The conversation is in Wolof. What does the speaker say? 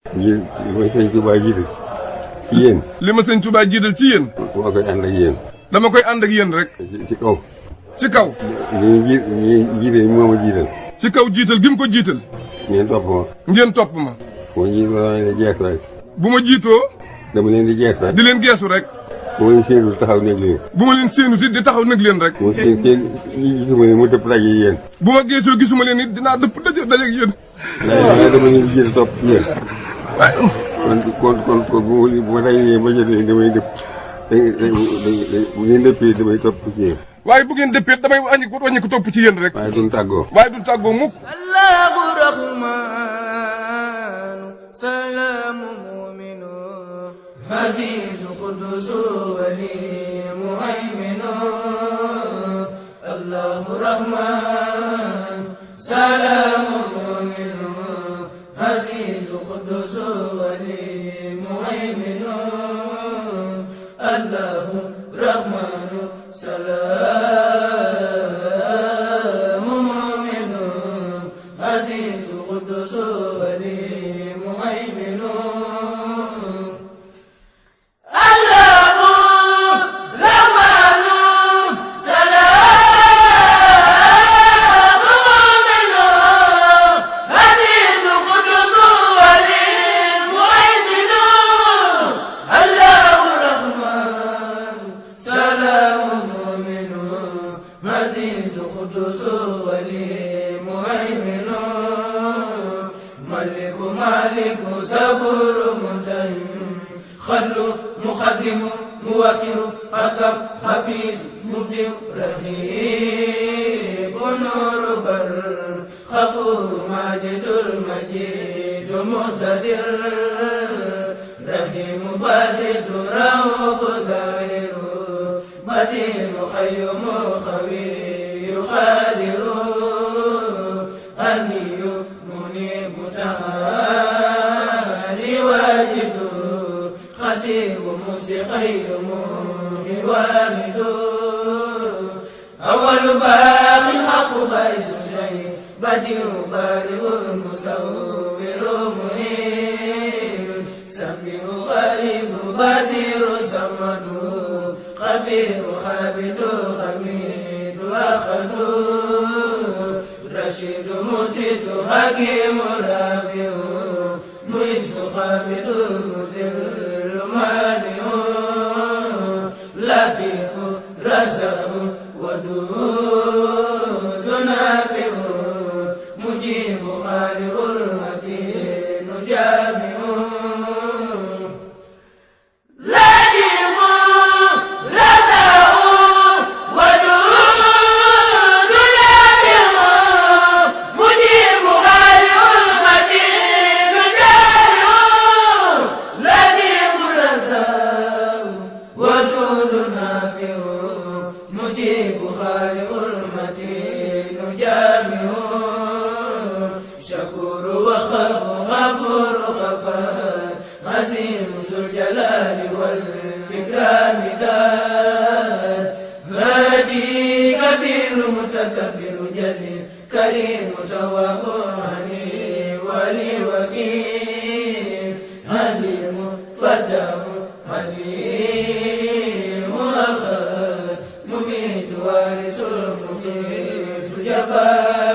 li ma sëñ Tuubaa jiital ci yéen. li ma sëñ Tuubaa jiital ci yéen. dama koy ànd ak yéen. dama koy ànd ak yéen rek. ci kaw. ci kaw. ñi jiite moo ma jiital. ci kaw jiital gi mu ko jiital. ngeen topp ma. ngeen topp ma. bu ma jiitoo dama leen di jeex rek. bu ma jiitoo. dama leen di jeex rek. di leen geesu rek. bu ma leen séenul taxaw nekk leen. bu ma leen séenut it di taxaw nag leen rek. mu seen gisuma leen mu dëpp daje yéen. bu ma geesoo gisuma leen it dinaa dëpp daje ak yéen. waaye dama leen di jiital topp ci yéen. kon bu ma dajee ba jot leen damay dëpp. bu ngeen dëppee damay topp ci yéen. waaye bu ngeen dëppee damay wàññi ko topp ci yéen rek. waaye duñ tàggoo. waaye duñ tàggoo mukk. Allahu rahmaanu salaamu mu'minu aziizu qudusu wali muhayminu. Allahu rahmaanu salaamu mu'minu aziizu qudusu wali muhayminu. Allahu rahmaanu salaamu mu'minu aziizu qudusu wali muhayminu. Allahu rahmaanu salaamu mu'minu aziizu qudusu wali muhayminu. Allahu rahmaanu salaamu mu'minu aziizu qudusu wali muhayminu. ملك مالك صبور متهم خلو مقدم موقر حكم حفيظ مبدع رهيب نور بر غفور ماجد المجيد مقتدر رحيم باسط رؤوف زاهر بديع خيوم خوي قادر غني منيب متعالي واجد خسير موسيقي موهب أول باقي الحق بائس شيء بديع بارئ مصور مهين سميع غريب بصير صمد خبير خابد حميد أخذ رشيد مسيد حكيم رافع معز خافض مذل مانع لطيف رزق ودود نافع مجيب خالق المتين جامع مجيب خالق المتين جامع شكور وخف غفور غفار عظيم ذو الجلال والإكرام دار هادي كبير متكبر جليل كريم تواب علي ولي وكيل عليم فتاه عليم أخر مميت وارث المقيت جبار